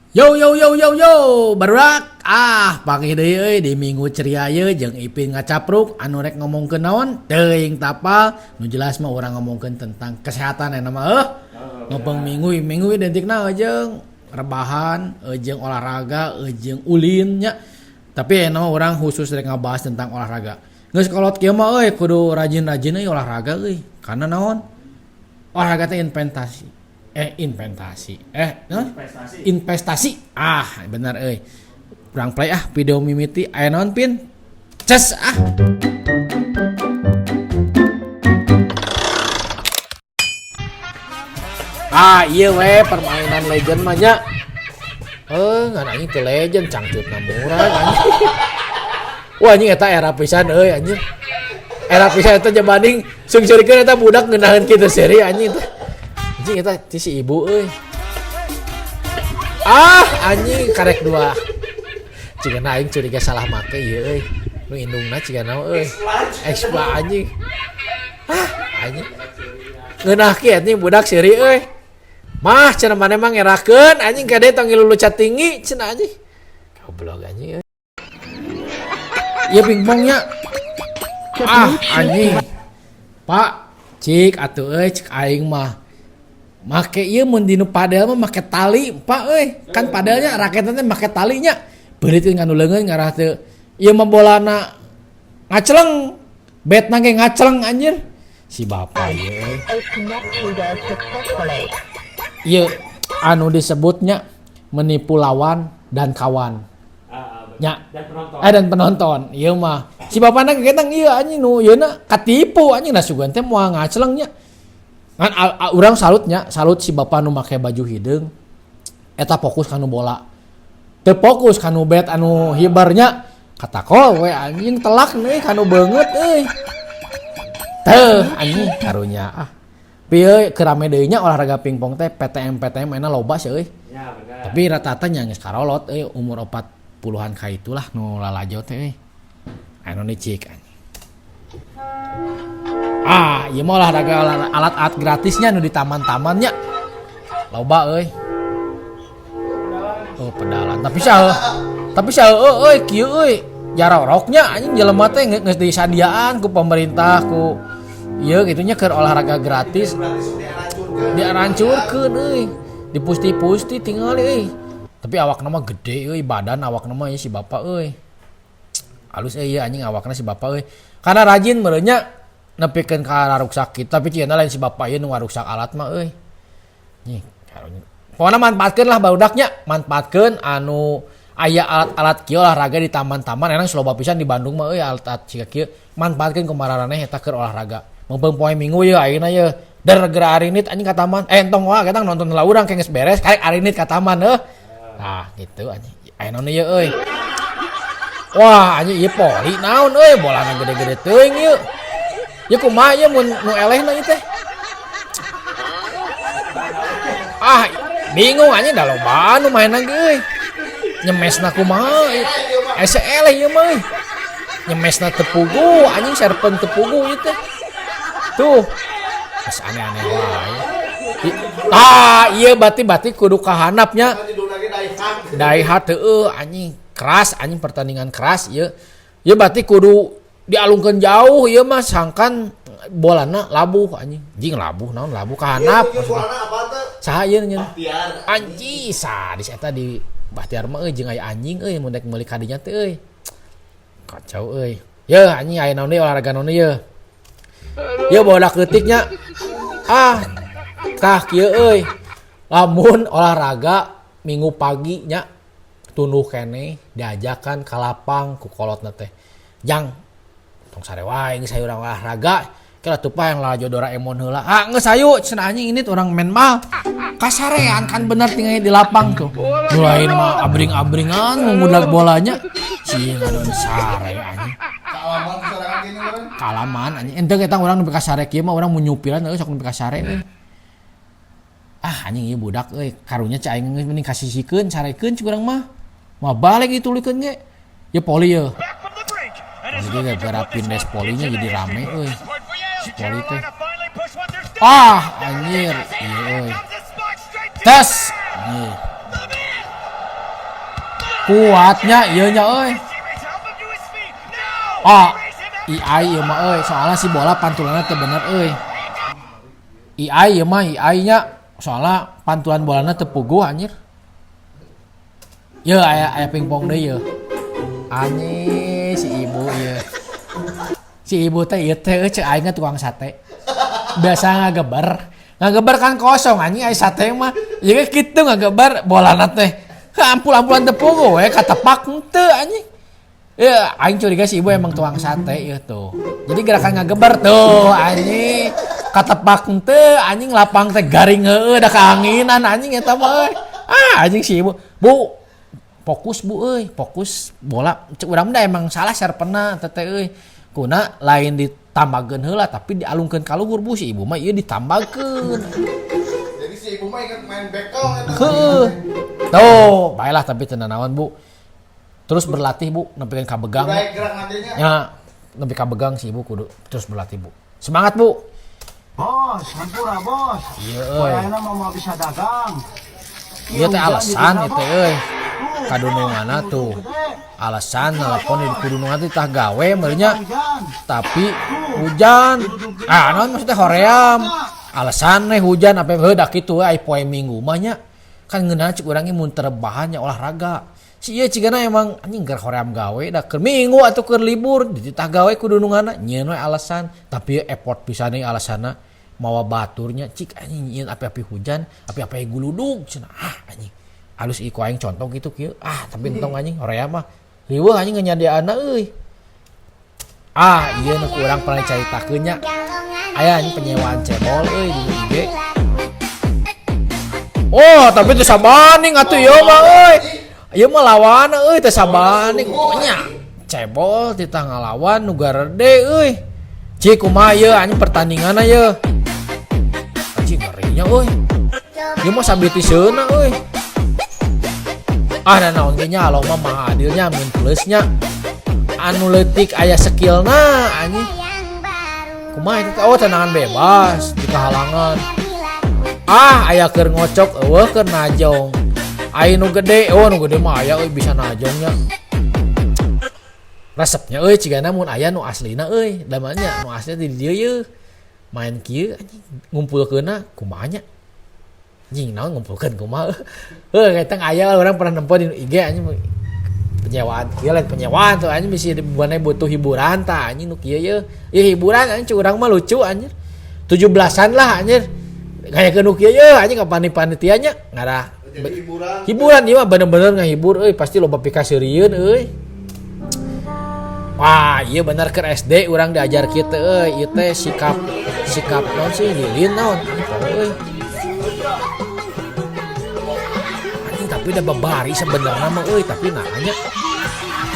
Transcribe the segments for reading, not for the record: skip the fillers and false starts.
Yo yo yo yo yo barudak ah panggih deui euy di minggu ceria ieu jeung Ipin ngacapruk anu rek ngomongkeun naon teuing tapal nu jelas mah urang ngomongkeun tentang kesehatan ayeuna mah heuh ngepeng minggu minggu identikna jeung rebahan jeung olahraga jeung ulin nya tapi ayeuna mah urang khusus rek ngabahas tentang olahraga geus kolot kieu mah euy kudu rajin-rajin euy olahraga euy karena naon olahraga teh inventasi inventasi investasi. Investasi ah benar euy urang play ah video mimiti aya naon Pin ces ah. Ah iya we permainan legend mah nya ngan anjing teu legend cangcutna murah anjing. Wah anjing eta era pisan euy anjing. Era pisan eta jabanding sungseurikeun eta budak ngeunaheun kitu seuri anjing teh. Anjing eta ti si ibu euy. Ah anjing karek dua. Cigana aing curiga salah make ieu euy. Nu indungna cigana euy. Expa anjing. Ah anjing. Ngeunah kieu anjing budak seuri euy. Mah cenah maneh mah ngerakeun anjing kade tong ngilu tinggi cenah anjing. Goblok anjing euy. Ieu pingpongnya. Ah anjing. Pak, cik atuh euy cek aing mah. Make ieu mun dinu padel mah make tali, Pak euy. Kan padelnya raketna teh make talinya. Beuliteun kanu leungeun ngarah teu. Ieu mah bolana ngaceleng. Betna ge ngaceleng anjir. Si bapak ieu euy. Ieu anu disebutnya menipu lawan dan kawan. Nya. Dan penonton. Dan penonton. Ieu mah si bapana ge ketang ieu anjing nu ieuna katipu anjing da sugan teh moal ngaceleng nya. Ngan urang salutnya, salut si bapak nu make baju hideung. Eta fokus kanu bola. Teu fokus kanu bet anu hibarnya. Katakol we anjing telak nih kanu beungeut euy. Teuh anjing karunya ah. Pieu keur rame deui nya olahraga pingpong teh PTM PTM ayeuna loba sih euy. Ya bener. Tapi rata-rata nya geus karolot euy umur 40-an ka itulah nu lalajo teh euy. Anu nih cik anjing. Ah, ieu mah olahraga alat-alat gratisnya nu di taman-tamannya. Loba euy. Oh, pedalan. Tapi sah euy kieu euy. Jaroroknya anjing jelema teh geus disadiaan ku pemerintah ku ieu kitu nya keur olahraga gratis. Diarancurkeun euy. Dipusti-pusti tingali euy. Tapi awakna mah gede euy, badan awakna mah ieu si bapak euy. Halus euy ieu anjing awakna si bapak euy. Karena rajin meureunnya nepikeun ka raruksak kitu, tapi cieuna lain si bapak ieu nu ngaruksak alat mah euy. Nyih, karunya. Pokona manfaatkeun lah barudaknya, manfaatkeun anu aya alat-alat kieu olahraga di taman-taman enak loba pisan di Bandung mah euy alat-alat siga kieu. Manfaatkeun ku mararaneh eta keur olahraga. Mumpung poe Minggu yeuh ayeuna yeuh. Der geura arinit anjing ka taman. Entong wae ketang nonton heula urang ke geus beres karek arinit ka taman heuh. Tah kitu anjing. Aya naon ieu euy. Wah anjing ieu poli naon euy bolana gede-gede teuing ieu. Ieu kumaha ieu mun nu elehna ieu teh? Ah bingung anjing da lobaan nu maenna ge euy. Nyemesna kumaha ieu? Ese eleh ieu mah euy. Nyemesna teu puguh anjing serpen teu puguh ieu teh. Tuh. Geus aneh-aneh wae. Ah ieu berarti kudu kahanapnya. Daihat heueuh anjing keras anjing pertandingan keras ieu. Ieu berarti kudu dialungkeun jauh ieu mah sangkan bolana labuh anjing. Anjing labuh naon labuh kahanap. Saha ieu nyeun? Anjing sadis eta di Bahtiar mah euy jeung aya anjing euy mun rek meuli ka dinya teh euy. Kacau euy. Yeuh anjing aya naon deui olahraga naon deui yeuh. Yeuh bodak leutik nya. Ah tah kieu euy. Lamun olahraga minggu pagi nya tunduh keneh diajakan ka lapang ku kolotna teh. Jang tong sare wae geus hayu urang olahraga. Kira tuh pa yang lalajo Doraemon heula. Ah geus hayu cenah anjing ini orang main mal. Kasarean kan bener tinggal di lapang tuh. Nu lain mah abring-abringan ngudag bolanya. Si ngadon sare anjing. Kalaman sorangan gini urang. Kalaman anjing. Ente eta urang nepi ka sare kieu mah urang mun nyupiran euy sok nepi ka sare euy. Ah anjing ieu budak euy karunya cai aing geus mending kasisikeun sarekeun cik urang mah. Mah balik ditulikeun ge. Ye poli ye. Jadi gara-gara pindes polinya jadi rame euy. Si poli teh. Ah anjir ieu euy. Tes. Anjir. Kuatnya ieu nya euy. Ah, AI ieu mah euy, soalnya si bola pantulanna teu bener euy. AI ieu mah AI nya, soalnya pantulan bolana teu puguh anjir. Ye aya aya pingpong deui ye. Anjing si ibu ieu. Si ibu teh ieu teh euy, ceuk aing tukang sate. Biasa ngageber. Ngageber kan kosong anjing aya sate mah. Ieu ge kitu ngageber bolana teh. Ampul-ampulan teu puguh we katepak henteu anjing. Ya, aing curiga si ibu emang tukang sate ieu tuh. Jadi gerakan ngageber tuh anjing. Katepak henteu anjing, lapang teh garing heueuh da kaanginan anjing eta mah euy. Ah anjing si ibu. Bu, fokus bu euy, fokus bola. Ceuk urang mah emang salah serpena teh euy. Kuna lain ditambahkeun heula tapi dialungkeun ka luhur bu, si ibu mah ieu ditambahkeun. Jadi si ibu mah ingat main bekel eta. Heueuh. Tuh, baiklah tapi teu nanaon bu. Terus berlatih bu, nepikeun ka begang. Baik gerak nantinya. Ya, nepi ka begang si ibu kudu terus berlatih bu. Semangat bu. Bos, hampura bos. Iya euy. Wayahna mah moal bisa dagang. Ieu teh alasan ieu teh euy. Kadununganna tuh. Alasan nelpon di kudunungan teh tah gawe meureun tapi hujan. Ah, naon maksudnya hoream. Alasan nih hujan apa heuh da kitu we ai poe Minggu mah nya. Kan ngeunah cek urang ge mun teu rebahan nya olahraga. Si ieu cigana emang anjing keur hoream gawe da keur Minggu atuh keur libur dititah gawe kudununganna nyieun we alasan. Tapi effort pisan euy alasanna mawa baturnya cik anjing nyieun api-api hujan, api-api guludug cenah. Ah anjing. Alus ieu ku aing contoh kitu kieu. Ah tapi entong anjing hoream mah. Riweuh anjing nganyadiaanna euy. Ah ieu nu ku urang pernah dicaritakeun nya. Aya anjing penyewaan cebol euy di IG. Oh, tapi teu sabanding atuh ieu mah euy. Ieu mah lawan euy teu sabanding nya. Cebol titah ngalawan nu garede euy. Cik kumaha ieu anjing pertandinganna ieu. Anjing ngerinya euy. Ieu mah sabitiseuna euy. Ah naon ge nya Allah mah maha adilnya min plusnya. Anu leutik aya skillna anjing. Kumaha eta teh? Oh tendangan bebas di kahalangan. Ah aya keur ngocok eueuh keur najong. Aya nu gede, oh nu gede mah aya euy bisa najongnya. Resepnya euy cigana mun aya nu aslina euy, da mah nya nu asli di dieu yeuh. Main kieu anjing ngumpulkeunna kumaha nya? Anjing naon ngumpulkeun kumaha? Heuh eta aya urang pernah nempo di IG anjing penyewaan kieu lain penyewaan tuh anjing bisi buana butuh hiburan tah anjing nu kieu yeuh. Ieu hiburan anjing urang mah lucu anjir. 17-an lah anjir. Kayak nu kieu yeuh anjing ka panitianya ngarah Jadi hiburan. Hiburan ieu mah bener-bener ngahibur euy, pasti loba pikaseurieun euy. Wah, iya bener keur SD urang diajar kieu teh euy, ieu teh sikap sikap naon sih lilin naon anjing poho euy. Anjing tapi udah babari sebenarnya mah euy, tapi nanya.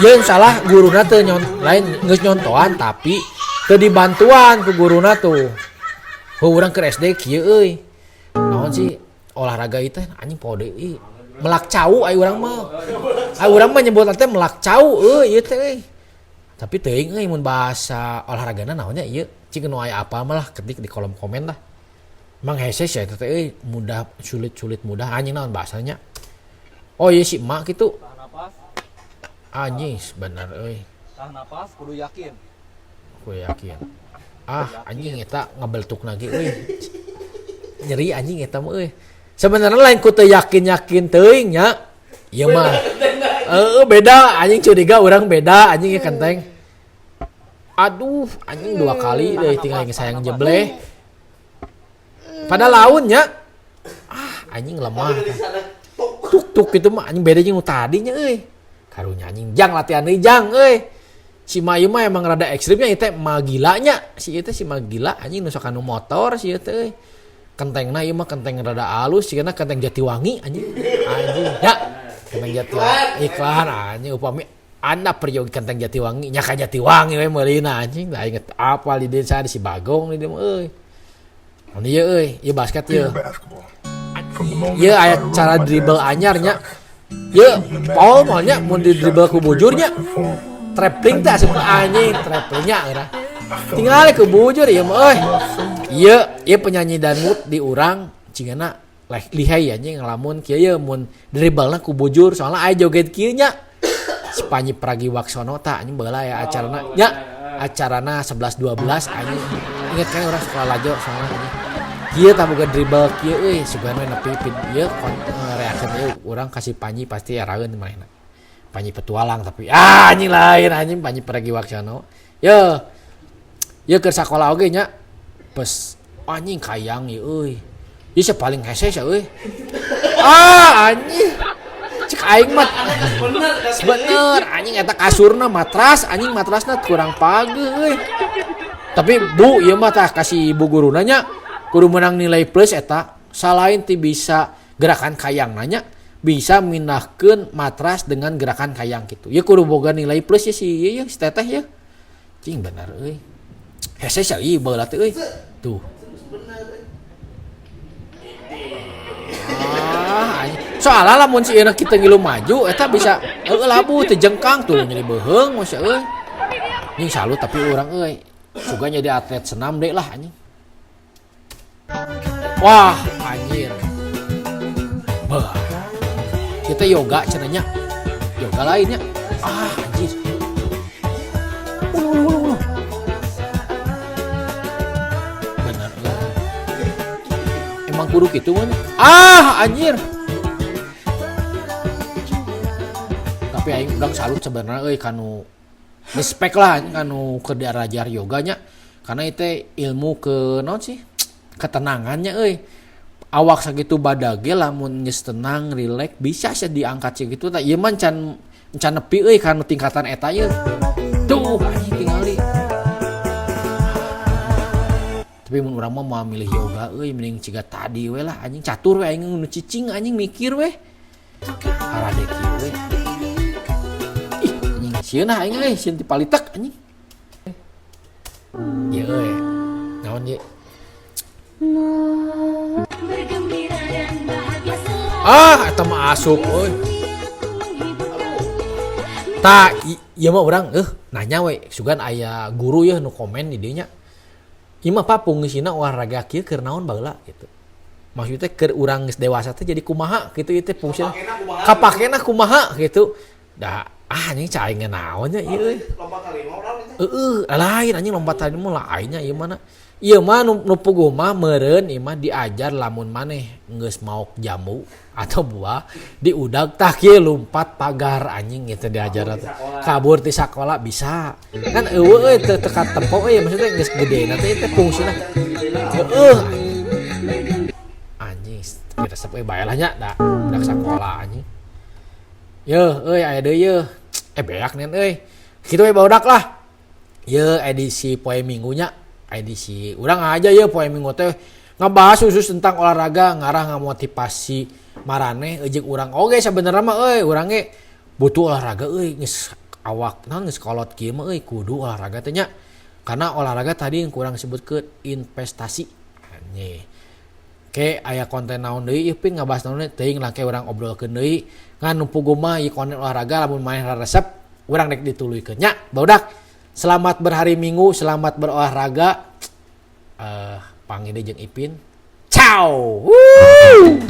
Yeun salah guruna teu nyon lain geus nyontohan tapi teu dibantuan ku guruna tuh. Heuh urang keur SD kieu euy. Naon sih olahraga ieu teh anjing poho deui. Melak cau ai urang mah. Ai urang mah nyebut teh melak cau euy ieu teh euy. Tapi teuing euy mun bahasa olahragana naonnya ieu. Cik nu aya apa mah lah ketik di kolom komen lah. Mang hese sia eta teh euy, mudah sulit-sulit mudah anjing naon bahasanya. Oh iya si emak kitu. Tahan napas, Anjing bener euy. Tahan napas, kudu yakin. Aku yakin. Ah anjing eta ngabentuk lagi euy. Nyeri anjing eta mah euy. Sebenarnya lain ku teu yakin-yakin teuing nya. Ieu mah. Heeh beda anjing curiga urang beda anjing ya kenteng. Aduh anjing dua kali deh tinggal sayang jebleh. Pada launnya ah anjing lemah. Tuk tuk itu mah anjing beda jeung nu tadinya euy. Karunya anjing jang latihan deui jang euy. Si Mayu mah emang rada ekstrimnya ieu teh magilanya. Si ieu teh si magila anjing nu sok anu motor si ieu teh euy. Kentengna ieu mah kenteng rada alus sigana kenteng Jatiwangi anjing. Anjing ya. Kenteng Jatiwangi iklan anjing upami anda peryogi kenteng Jatiwangi nya ka Jatiwangi we meulina anjing. Da inget apa di desa di si Bagong di dieu mah euy. Anu ieu euy, ieu basket ieu. Ieu aya cara dribble anyar nya. Ieu Paul mah nya mun di dribble ku bujurnya. Traveling teh asup anjing travelingnya geurah. Tinggal ku bujur ieu mah euy. Ieu ieu penyanyi dangdut di urang cigana Lihai anjing ngelamun kieu ye mun dribblena ku bujur soalna aya joget kieu nya. Si Panji Pragiwaksono tah anjing baheula aya acarana nya, acarana 11 12 anjing. Inget kan urang sekolah lajo soalna anjing. Kieu tah boga dribble kieu euy sugan we nepi ieu reaction ieu urang ka si Panji pasti eraeun manehna. Panji petualang tapi anjing lain anjing Panji Pragiwaksono. Ye. Ye keur sakola oge nya. Pes anjing kayang ieu euy. Ieu sia paling hese sia euy. Ah anjing. Cek aing mah bener anjing eta kasurna matras anjing matrasna kurang pageuh euy. Tapi bu ieu mah tah kasih ibu guruna nya kudu menang nilai plus eta salain ti bisa gerakan kayang nanya bisa mindahkeun matras dengan gerakan kayang gitu. Ieu kudu boga nilai plus ya si ieu si teteh ya. Cing bener euy. Hese sia ieu baheula teh euy. Tuh. Ah, anjing. Soalna lamun si ieu kita ngilu maju eta bisa heueuh labuh teu jengkang tuh nyeri beuheung mah sia euy. Anjing salut tapi urang euy. Sugan jadi atlet senam deui lah anjing. Wah, anjir. Bah. Kita yoga cenah nya. Yoga lainnya. Ah, anjir. Ulu, ulu, ulu, ulu. Bener euy. Emang kudu kitu mah. Ah, anjir. Tapi aing urang salut sebenarnya euy kanu respect lah kanu keur diajar yoganya karena itu ilmu ke naon sih? Ketenangannya euy. Awak sakitu badag ge lamun geus tenang, rileks bisa sih diangkat segitu tah. Ieu mah can nepi euy kana tingkatan eta ieu. Tuh anjing tingali. Tapi mun urang mah moal milih yoga euy mending ciga tadi we lah anjing catur we aing nu cicing anjing mikir we. Harade kieu we. Ih anjing sieun ah aing euy sieun tipalitek anjing. Ieu euy. Naon ieu? Ah, eta mah asup euy. Tah, ieu mah urang nanya we, sugan aya guru yeuh nu komen di dieu nya. Ieu mah pa fungsina olahraga kieu keur naon baheula gitu. Maksudnya keur urang geus dewasa teh jadi kumaha gitu ieu teh fungsina. Kapakena kumaha gitu. Da anjing cai aing naon nya ieu euy. Lompat harimau lain itu. Heueuh, lain anjing lompat harimau lainnya ieu mah. Ieu mah nu puguh mah meureun ieu mah diajar lamun maneh geus maok jambu atau buah diudag tah kieu lompat pagar anjing gitu diajar teh. Kabur ti sakola bisa. Kan eueuh euy teu teka tempo euy maksudnya geus gedena teh teh fungsina. Heueuh. Anjing tapi resep euy bae lah nya da budak sakola anjing. Yeuh euy aya deui yeuh. Beak nen euy. Kitu we barudak lah. Yeuh edisi poe Minggunya. Edisi urang aja ya poe Minggu teh ngebahas khusus tentang olahraga ngarah ngamotivasi maraneh jeung urang oge sabenerna mah euy urang ge butuh olahraga euy geus awak naon geus kolot kieu mah euy kudu olahraga teh nya karena olahraga tadi yang kurang sebutkeun investasi anjing. Ke aya konten naon deui ieu pin ngabahas naon teuing lah ke urang obrolkeun deui ngan nu puguh mah ieu konten olahraga lamun maneh resep urang rek dituluykeun nya barudak. Selamat berhari Minggu, selamat berolahraga. Panggil jeung Ipin. Ciao. Woo!